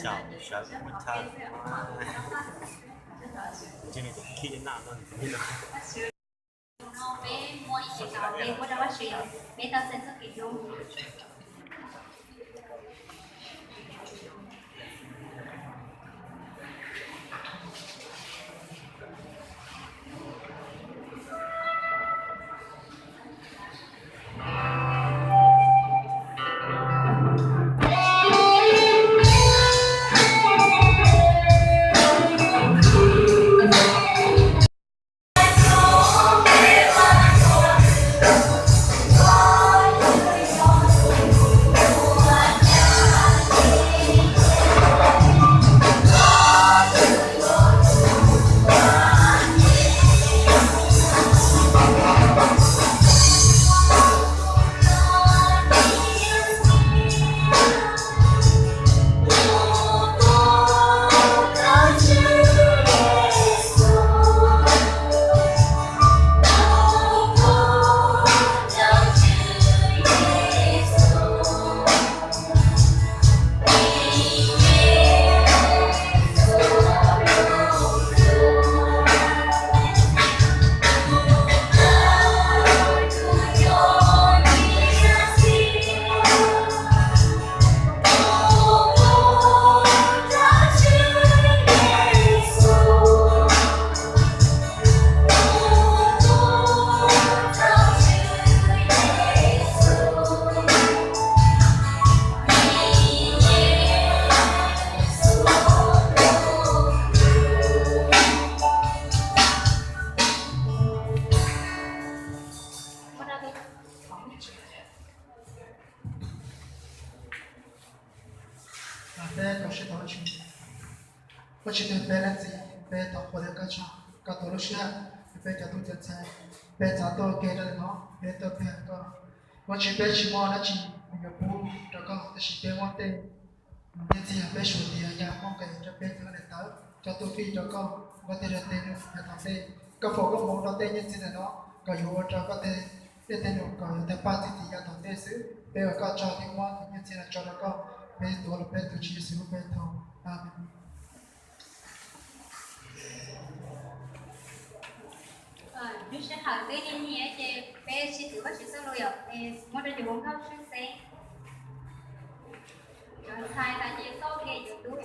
Chào, chào, chào. Trên này thì khi đến nào rồi thì no peb muaj ib ce tau peb muab rau Vajtswv, peb tau xeeb txoj kev hlub. Peb thov sib tau Vajtswv. Vajtswv tus peb leej txiv, peb thov qhuas tias koj tso, koj tuav lub sij hawm, peb cov tub cov ntxhais, peb txav tuaj ke rau ntawm no, peb tuaj pe koj. Vajtswv, peb tsis muaj dab tsi yuav pub rau koj, tab sis peb muab tej nyiaj txiag peb suav tias yog muaj nqis rau peb cov niam tais, cov tub fij rau koj, koj tej rau tej num yav tom ntej. Koj foom koob hmoov rau tej nyiaj txiag ntawm no kom yuav ua rau koj tej, tej num kom yuav tawg paj txi txiv yav tom ntej xwb. Peb ua koj tsaug thiab muab cov nyiaj txiag no tso rau koj, peb tuav los peb tus Tswv Yexus lub npe thov, Amees. Lub sij hawm twb nig nig ces peb sib tw Vajtswv txoj lus yom, es muab rau cov hluas nkauj sib xeeb, cov ntxhais tas ces txoj kev yuav tub.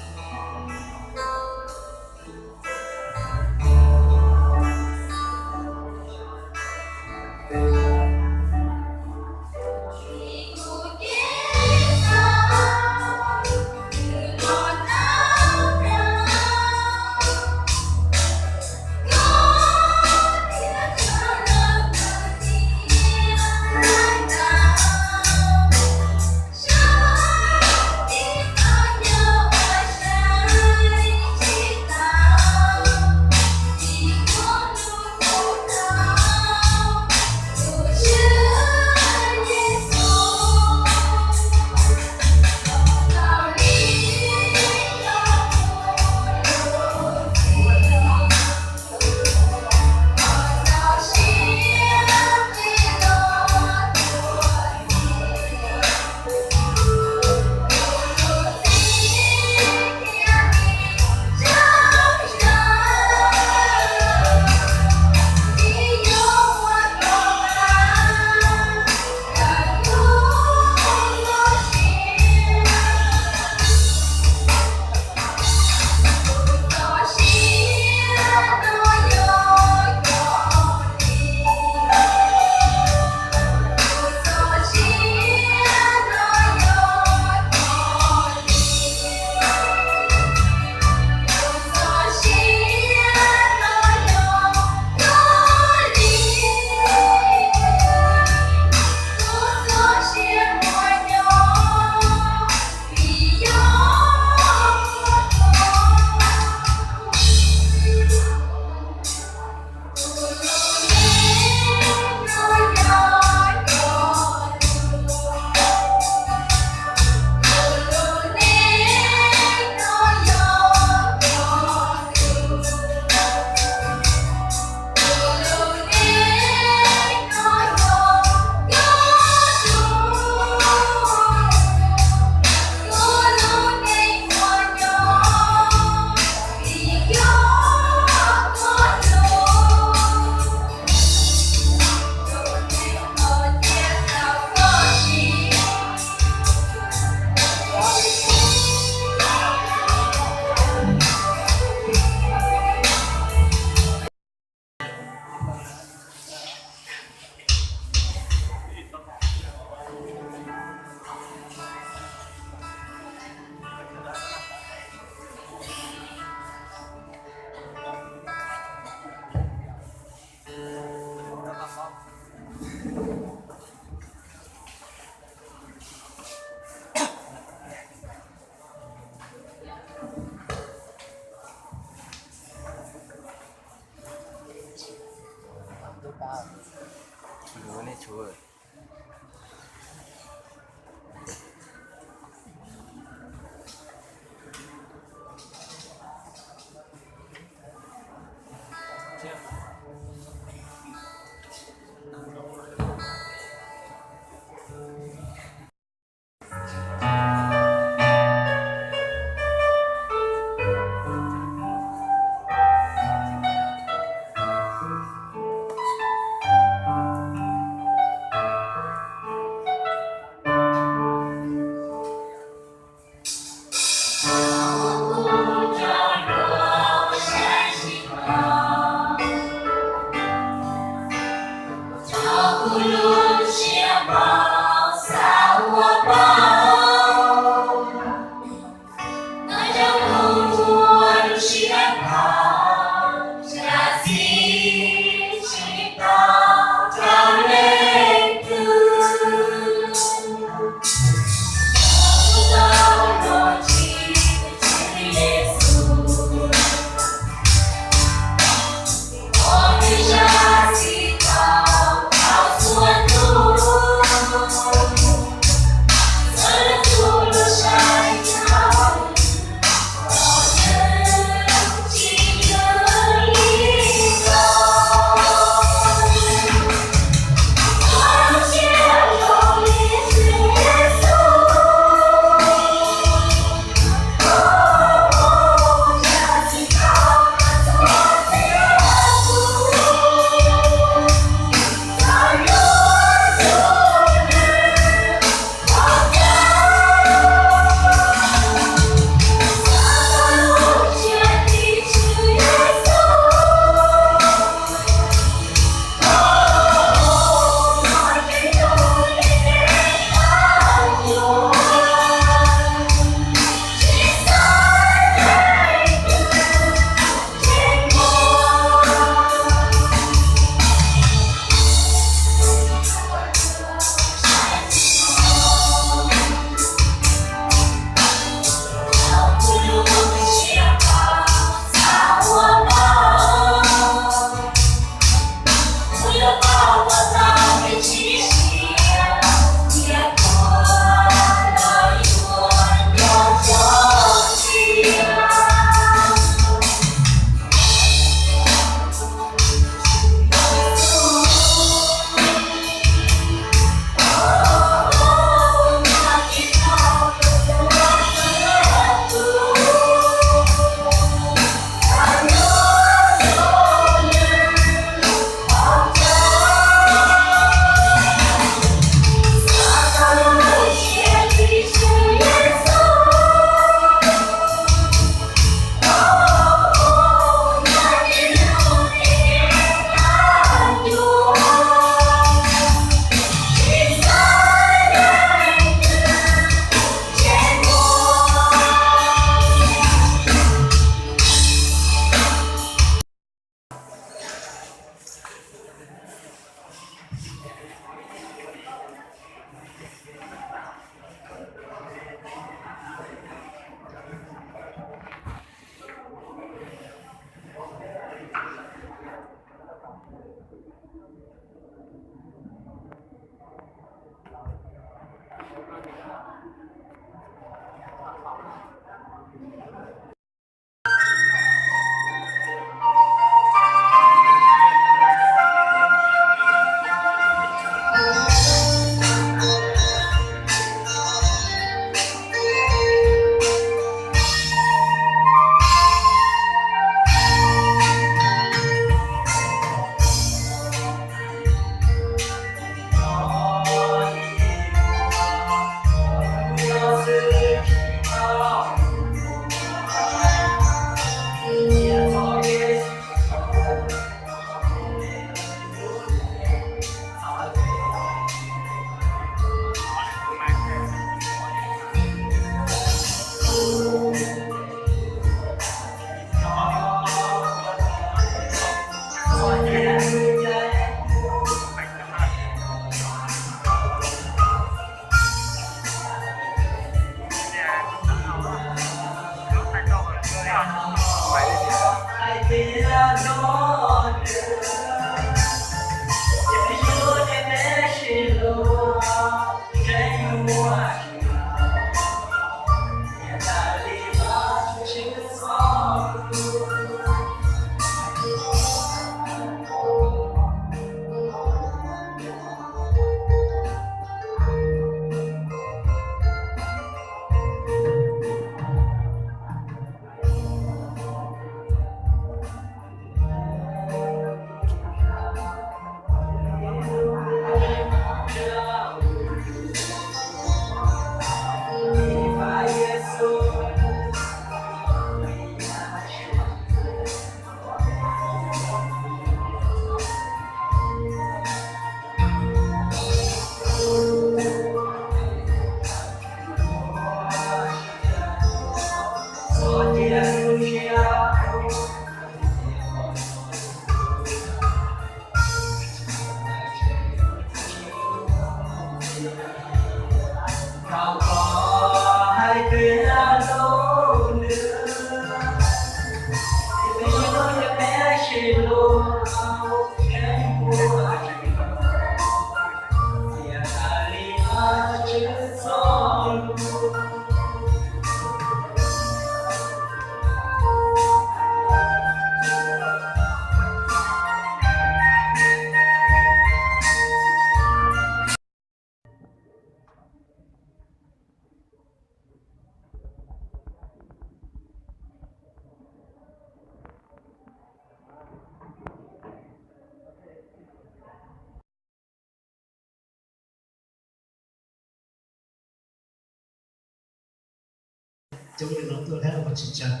Cov no tuaj hab Vajtswv tsaug,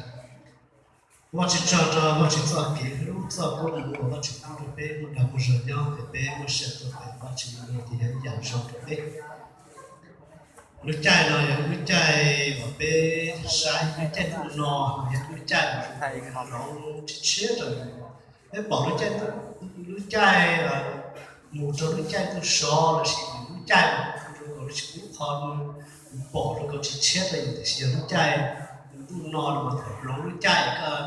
Vajtswv tsaug rau Vajtswv txoj kev hlub txoj koob hmoov uas Vajtswv pub rau peb muaj dag muaj zog nyob es peb muaj sij hawm tuaj pem Vajtswv no ces yog ib yam zoo rau peb. Lub caij no yog lub caij uas peb saib lub caij ntuj no, yog lub caij uas hloov tshiab tshiab rau yus. Peb pom lub caij, lub caij mus rau lub caij ntuj sov lossis lub caij uas zoo nkaus li tsis muaj qhov pom zoo nkaus tshiab tshiab rau yus, tiam sis yog lub caij ntuj no mas thaum hloov lub caij koj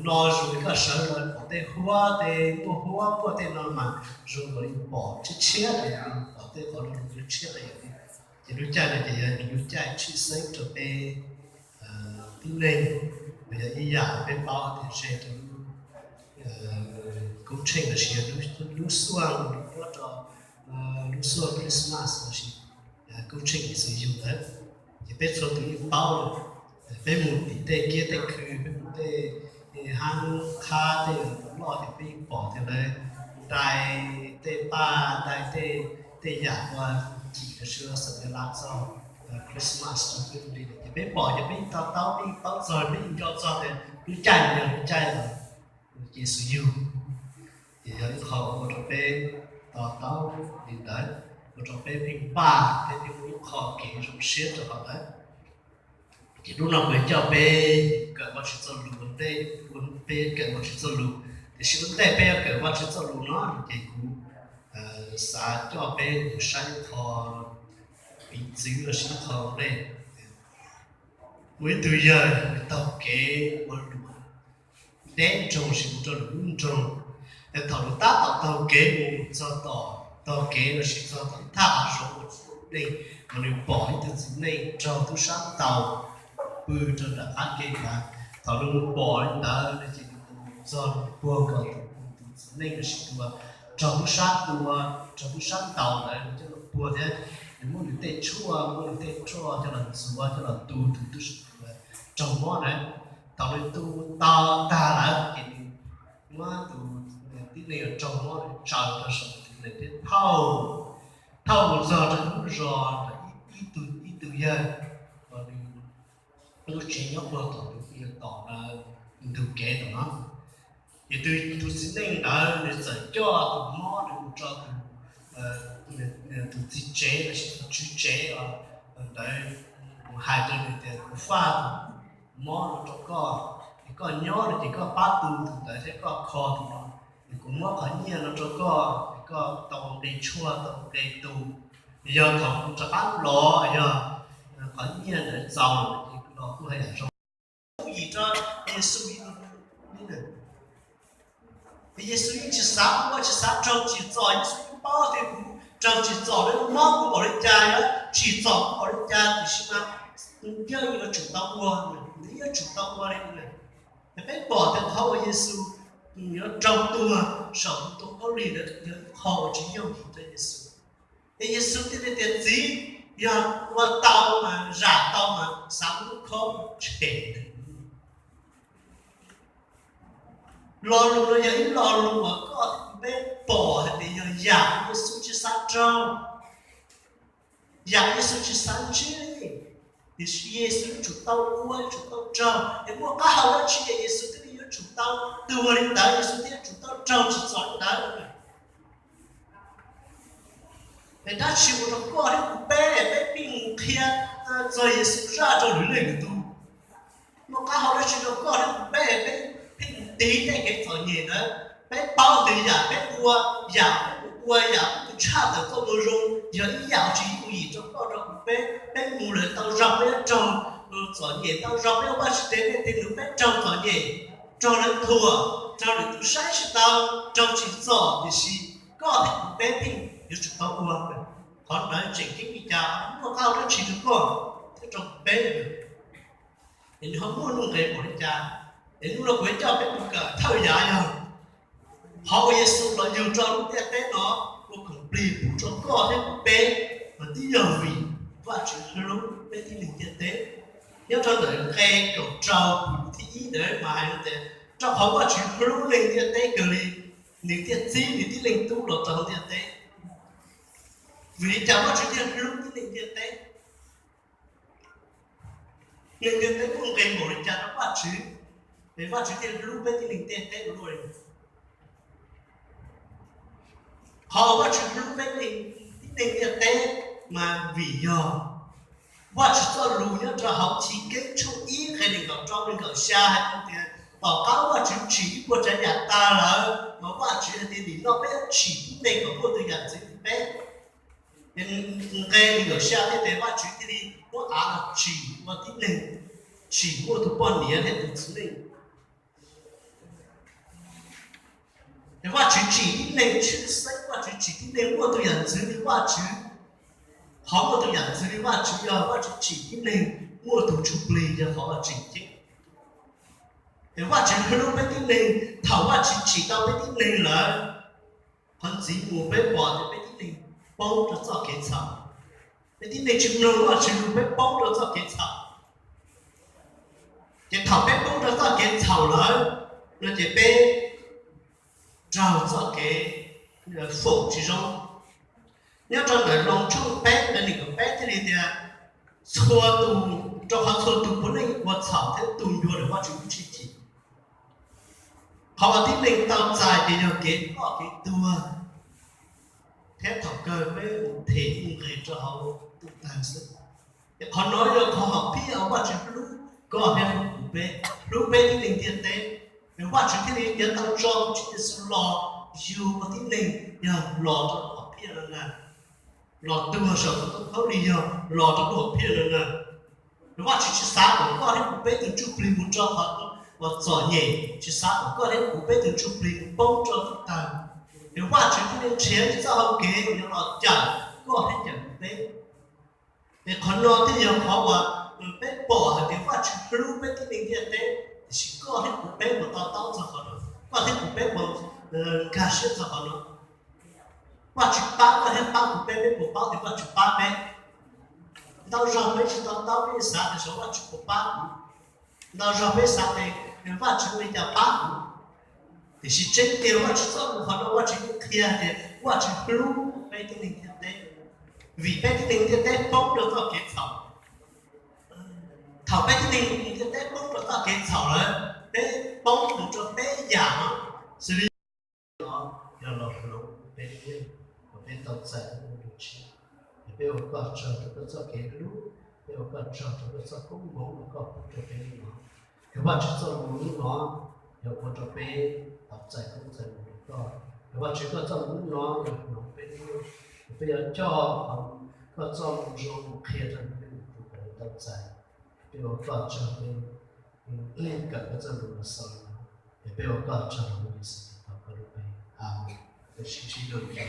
no zus koj sawv los pom tej huab tej npuaj huab npuaj tej no mas zoo nkaus li pom tshiab tshiab rau yus, pom tej qhov no tshiab tshiab rau yus. Ces lub caij no ces yog lub caij tshwj xeeb rau peb tib neeg, mas yog ib yam peb paub tias ze rau lub koob tsheej lossis yog lub xuaj nyob rau lub xuaj Christmas lossis koob tsheej Yexus yug ntawd. Ces peb txhua tus yeej paub lawm, peb mus tim tej kiab tej khw, peb mus tej hab qhab tej loj ces peb yeej pom tias lawv ntais tej paj ntais tej, tej yam ua cim lossis ua xeem las txog Christmas rau peb li. Ces peb pom ces peb yeej to taub, peb yeej paub txog, peb yeej nco txog tias lub caij no yog lub caij Yexus yug. Ces yog ib qho ua rau peb to taub li ntawd, ua rau peb pheej npaj, peb pheej muaj ib qho kev zoo siab rau qhov ntawd. Ces hnub no kuv coj peb kawm Vajtswv txoj lus ua ntej, peb kawm Vajtswv txoj lus, tiam sis ua ntej peb yuav kawm Vajtswv txoj lus no ces kuv xav coj peb mus saib ib qho piv txwv lossis ib qho ua ntej. Muaj ib tug yawg taug kev ua luam deb nroog lossis mus rau lwm lub nroog, es thaum nws tab tom taug kev mus txog tom, taug kev lossis txog tom ib thaj hav zoov uas tsis muaj neeg, mas nws pom ib tug txiv neej raug tub sab ntaus pw rau nram qab ke ntawd. Thaum nws mus pom li ntawd no ces nws mus txog nws puag nkaus tus, tus txiv neej lossis tus raug tub sab tua, raug tub sab ntaus ntawd, nws coj los puag thiab nws muab nws tej tshuaj, muab nws tej roj coj los ntxuav coj los tu tus tub sab raug mob ntawd. Thaum nws tu tag lawm ces nws muab tus tib neeg uas raug mob ntawd tsaws rau saum tus nees thiab thauj, thauj mus txog rau lub zos ntawm ib tug, ib tug yawg uas nws lub tsev nyob puag tom tus, tom ntug kev tom no. Ces tus, tus txiv neej ntawd nws txawm coj tus mob ntawd mus rau tus, tus txiv tsev lossis tus tswv tsev ntawd, mus hais rau nws tias kuv faj tus mob no rau koj, es koj nyob no ces koj pab tu tus ntawd thiab koj kho tus no, es kuv muab qhov nyiaj no rau koj, es koj tau nqe tshuaj tau nqe tu. Yog thaum kuv rov qab los yog qhov nyiaj ntawd txaus lawm ces kuv los kuj haj yam zoo. Kuj yim rau Yexus li na. Yexus yeej tsis xav ua tsis xav raug tsim txom, Yexus yeej paub tias kuv Raug tsim txom, mob kuj npaum li cas, yuav tsim txom kuj npaum li cas, tiam sis mas yog yuav tsum tau ua, nws yuav tsum tau ua li. Peb pom tias qhov uas Yexus yuav raug tuag saum tus ntoo khaub lig ntawd yog ib qho uas tsis yooj yim rau Yexus. Es Yexus thiaj li tias, Txiv, yog ua tau mas, zam tau mas, xav mus lub khob tshem. Lo lus no yog ib lo lus uas koj thiab kuv peb pom hais tias yog yam Yexus tsis xav raug, yam Yexus tsis xav ntsib li, tiam sis Yexus yuav tsum tau ua, yuav tsum tau raug. Es muaj qab hau dab tsi es Yexus thiaj li yuav tsum tau tuag li ntawd, Yexus thiaj yuav tsum tau raug tsim txom li ntawd? Es dab tsi ua rau koj thiab kuv peb, peb pheej mus qhia txog Yexus zaj rau lwm leej lwm tus? Muaj qab hau dab tsi rau koj thiab kuv peb, peb pheej mus tiv tej kev txom nyem ntawd? Peb paub tias yam peb ua, yam peb mus ua, yam peb mus tshaj tawm txoj moo zoo yog ib yam tsis yooj yim rau koj rau kuv peb. Peb mus lawm ntau zaug peb yuav raug txom nyem, ntau zaug peb ua Vajtswv tes, nej tes nws peb raug txom nyem, raug lawv thuam, raug lwm tus saib tsis taus, raug tsim txom, tiam sis koj thiab kuv peb pheej yuav tsum tau ua. Qhov ntawd tseem ceeb li cas, muaj qab hau dab tsi rau koj thiab rau kuv peb? Es nws ho muaj nuj nqes npaum li cas? Es hnub no kuv yuav coj peb mus kawm thawj yam yog qhov uas Yexus los yug rau lub ntiaj teb no ua khoom plig pub rau koj thiab kuv peb, mas twb yog vim Vajtswv hlub peb tib neeg ntiaj teb. Nyob rau ntawm nqe kaum rau thib ib ntawd mas hais tias, rau qhov Vajtswv hlub neeg ntiaj teb kawg li, nws thiaj txib nws tib leeg tub los rau ntiaj teb. Vim li cas Vajtswv thiaj hlub tib neeg ntiaj teb? Neeg ntiaj teb muaj nqis npaum li cas rau Vajtswv, es Vajtswv thiaj hlub peb tib neeg ntiaj teb ua luaj li? Qhov Vajtswv hlub peb tib neeg ntiaj teb mas vim yog Vajtswv txoj lus nyob rau hauv Chiv Keeb tshooj ib nqe nees nkaum rau nees nkaum xya hais tias, tom qab Vajtswv tsim ib puas tsav yam tag lawm mas Vajtswv hais tias nim no peb yuav tsim tib neeg kom muaj tus yam ntxwv li peb. Nqe nees nkaum xya thiaj tias Vajtswv thiaj li muab av los tsim ua tib neeg, tsim muaj tus poj niam thiab tus txiv neej. Ces Vajtswv tsim tib neeg tshwj xeeb, Vajtswv tsim tib neeg muaj tus yam ntxwv li Vajtswv. Qhov muaj tus yam ntxwv li Vajtswv yog Vajtswv tsim tib neeg muaj tus ntsuj plig yog qhov uas tseem ceeb. Ces Vajtswv hlub peb tib neeg, thaum Vajtswv tsim tau peb tib neeg lawm, qhov ntxiv mus peb pom tias peb tib neeg poob rau txoj kev txhaum. Peb tib neeg tsis mloog Vajtswv lus, peb poob rau txoj kev txhaum. Ces thaum peb poob rau txoj kev txhaum lawm no ces peb raug txoj kev foom tsis zoo. Nyob rau ntawm Loos tshooj peb nqe nees nkaum peb thiaj li tias, txhua tus, rau qhov txhua tus puav leej ua txhaum thiab tu ncua ntawm Vajtswv lub tsheb ci. Qhov uas tib neeg tau txais ces yog kev ploj kev tuag, thiab thaum kawg peb mus them ib nqes rau hauv ntuj tawg xwb. Ces qhov no yog qhov hom phiaj uas Vajtswv hlub koj thiab hlub kuv peb, hlub peb tib neeg ntiaj teb. Ces Vajtswv thiaj li yuav tau tso tus Tswv Yexus los yug ua tib neeg, yog los rau lub hom phiaj no na, los tuag saum tus ntoo khaub lig yog los rau lub hom phiaj no na. Ces Vajtswv tsis xav kom koj thiab kuv peb tus ntsuj plig mus rau qhov uas txom nyem, tsis xav kom koj thiab kuv peb tus ntsuj plig mus poob rau ntuj tawg. Ces Vajtswv thiaj li nrhiav txoj hau kev uas yuav los cawm koj thiab cawm kuv peb. Ces qhov no thiaj yog qhov uas peb pom hais tias Vajtswv hlub peb tib neeg ntiaj teb, tiam sis koj thiab kuv peb puas to taub txog qhov no? Koj thiab kuv peb puas nkag siab txog qhov no? Vajtswv pab koj thiab pab kuv peb, peb puas paub tias Vajtswv pab peb? Ntau zaug peb tsis to taub, peb xav tias xyov Vajtswv puas pab kuv. Ntau zaug peb xav tias Vajtswv ua li cas pab kuv. Tiam sis tseeb tiag Vajtswv txoj lus qhov no Vajtswv yeej qhia tias Vajtswv hlub peb tib neeg ntiaj teb, vim peb tib neeg ntiaj teb poob rau txoj kev txhaum. Thaum peb tib neeg ntiaj teb poob rau txoj kev txhaum lawm, peb poob mus rau peb yam no, xws li no, yog los hloov peb yeej, kom peb tau txais lub ntuj tshiab. Es peb ua koj tsaug rau koj txoj kev hlub, peb ua koj tsaug rau koj txoj koob hmoov uas koj pub rau peb hnub no. Yog Vajtswv txoj lus hnub no yog ua rau peb tau txais koob txais hmoov rau koj. Yog Vajtswv koj txoj lus hnub no yog hloov peb hnub, yog peb yuav coj qhov koj txoj lus zoo mus qhia rau peb tus kom tau txais. Peb ua koj tsaug, peb yeej kawm koj txoj lus los xaus li no. Es peb ua koj tsaug rau Yexus Khetos koj lub npe. Amees. Peb sib ntsib dua.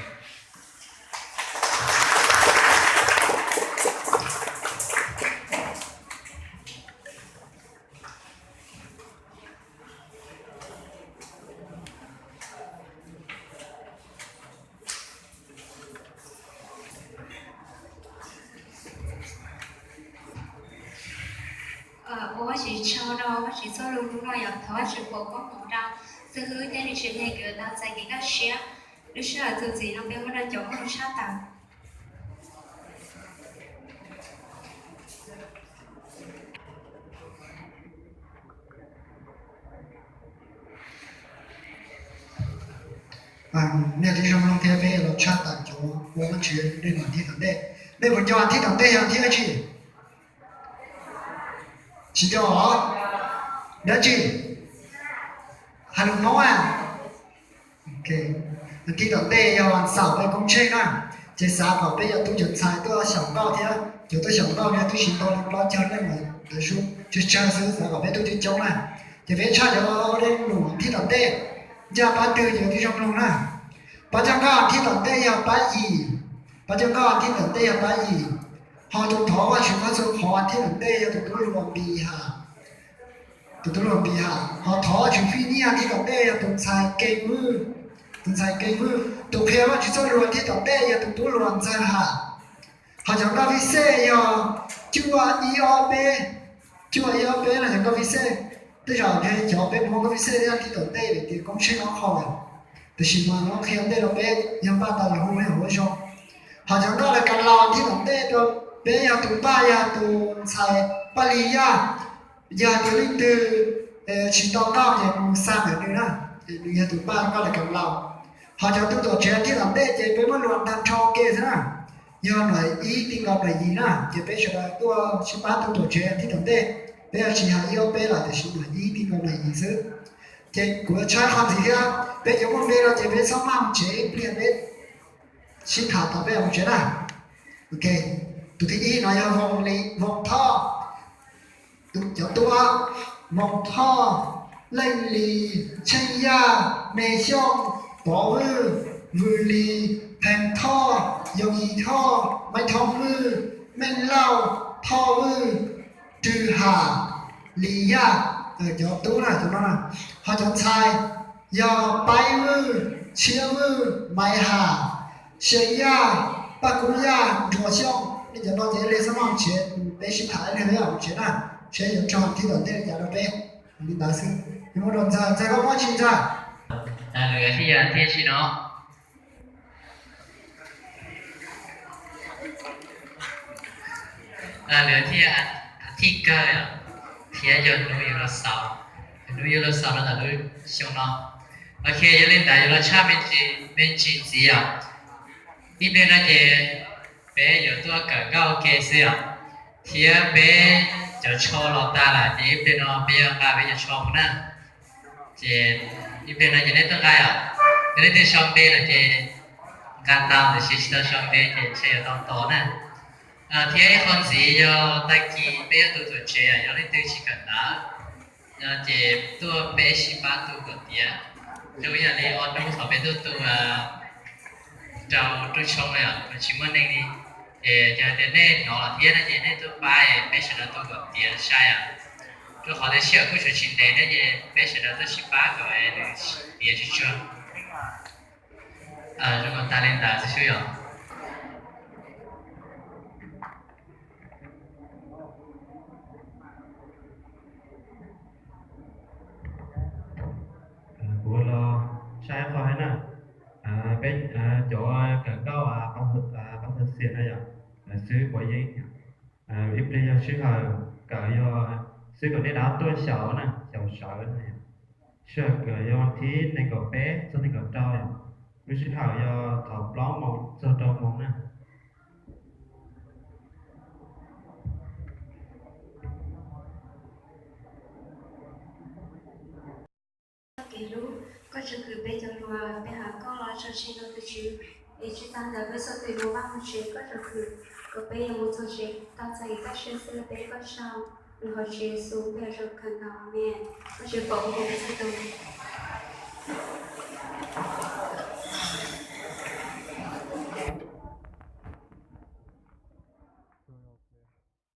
Ua Vajtswv tsaug rau Vajtswv txoj lus hnub no yog thov Vajtswv foom koob hmoov rau xib hwb thiab nws tsev neeg kws tau txais kev kaj siab. Lub sij hawm txuas ntxiv no peb muab rau cov muaj lus tshaj tawm. Niaj tib zoo mloog thiab peb los tshaj tawm cov ua Vajtswv dej num thib tom ntej. Nej puas nco thib tom ntej yog thib dab tsi? Tsis nco os? Dab tsi? Hais lus Hmoob a? Thib tom ntej yog xaum peb koob tsheej na, ces xav kom peb cov tub cov ntxhais tuaj xyaum nkauj thiab cov tuaj xyaum nkauj no twb tsis tau li plaub caug leej lawm, tsawg tsawg xwb, xav kom peb tub coob coob na. Ces peb tshaj cov dej num thib tom ntej, ncaj pab twg cov tib zoo mloog na. Pab coj nkauj thib tom ntej yog pab yim, pab coj nkauj thib tom ntej yog pab yim. Ho tus thov Vajtswv qhov txhua qhov thib tom ntej yog tus tub hluas Npis Has. Tus tub hluas Npis Has. Ho thov Vajtswv fij nyiaj thib tom ntej yog tus ntxhais Kees Vwj. Tus ntxhais Kees Vwj. Tus qhia Vajtswv txoj lus thib tom ntej yog tus tub hluas Ntxawg Has. Ho cov nkauj fij xej yog cuaj ib ob peb, cuaj ib ob peb no cov nkauj fij xej. Tej zaum cov peb mus ua nkauj fij xej thiab thib tom ntej vim tias koob tsheej ob qho lawm, tab sis mas no qhia ntej rau peb yog npaj tas los hu yog huab zoo. Ho cov nkauj lawv kam laus thib tom ntej rau peb yog tus npaj yog tus ntxhais Paj Lis Yaj. Yog tias leej twg tsis tau nkauj ces mus xa ntawm nws na, nws yog tus npaj nkauj lawv kam laus. Ho cov tub tuam tsev thib tom ntej ces peb muab luas tag nrho ke xwb na. Yog nws ib tij nkaus nws yim na, ces peb sawv daws tuaj sib pab tub tuam tsev thib tom ntej. Peb yuav tsis hais ib ob peb lawm, tiam sis nws ib tij nkaus nws yim xwb. Ces kuv yuav tshaib qhov ntxiv thiab, peb cov muaj npe no ces peb txhob maj mus tsev, ib pliag peb sib tham tau peb mus tsev na. Ok, tus thib ib no yog Voos Li, Voos Thoj, cov tub, Voos Thoj, Leej Lis, Tsheej Yaj, Me Xyooj, Pov Vwj, Vws Lis, Phees Thoj, Yoos Yis Thoj, Maiv Thoob Vwj, Meej Lauj, Thoj Vwj, Rwg Ham, Lis Yaj, cov tub na cov no. Ho cov ntxhais yog Paib Vwj, Tshiab Vwj, Maiv Ham, Xyee Yaj, Paj Kub Yaj, Nruas Xyooj. Nej cov no ces ib leeg txhob maj mus tsev, peb sib tham ib leeg peb mam mus tsev na, seb yuav raug thib tom ntej li cas rau peb. Li ntawd xwb, yuav muab rau Ntxawg, Ntxawg koj muab tsis Ntxawg. Lwm thiaj thiaj tsis no. Lwm thiaj, thib kawg thiab yog hnub yuav los xaus, hnub yuav los xaus rau ntawm lub xyoo no. Ok, yog li ntawd yuav los tshaj me ntsis ntxiv os. Ib pliag no ces peb yuav tuaj kawm nkauj ua ke xwb os, thiab peb cov tsho los tag lawm ces ib pliag no peb yuav nqa peb cov tsho mus na. Ces ib pliag no ces nej tuaj nqa os. Yog leej twg sau npe lawm ces nqa tau, tiam sis tsis tau sau npe ces ntshe yuav tau tos na. Thiab ib qho ntxiv yog tag kis peb yuav tu tuam tsev, yog leej twg tsis kawm ntawv no ces tuaj peb sib pab tu kom tiav. Zoo ib yam li ob hnub thaum peb tuaj tu rau rooj tshoob no tsis muaj neeg li. Ces yog tias nej hnov los thiab no ces nej tuaj pab peb sawv daws tu kom tiav sai os. Rau qhov tiam sis kuj tseem tsis ntev thiab ces peb sawv daws tuaj sib pab kom nws tiav tsuag tsuag. Zoo tas li ntawd xwb yom. Kuv los tshaj qhov hais na, peb cov kawm nkauj qhov thawj xiam na yom, xwb quav yeeb. Ib pliag yog sij hawm kawm yog xwb kom nej dab tuaj xyaum na, xyaum sawv na. Sij hawm kawm yog thib nees nkaum peb txog nees nkaum rau yom, lub sij hawm yog thaum plaub moos txog rau moos na. Kev hlub, koj tsoom kwv peb cov hluas, peb hais koj los tso tseg rau tus Tswv, es tsis tas ntawd peb txhua tus yuav maj mus tsev, koj tsoom kwv, kom peb yuav mus txog tsev tau txais kev kaj siab xwb, peb ua koj tsaug, nyob hauv Tswv Yexus peb ua zoo khov kho, amees. Koj Tswv foom koob hmoov rau peb txhua tus.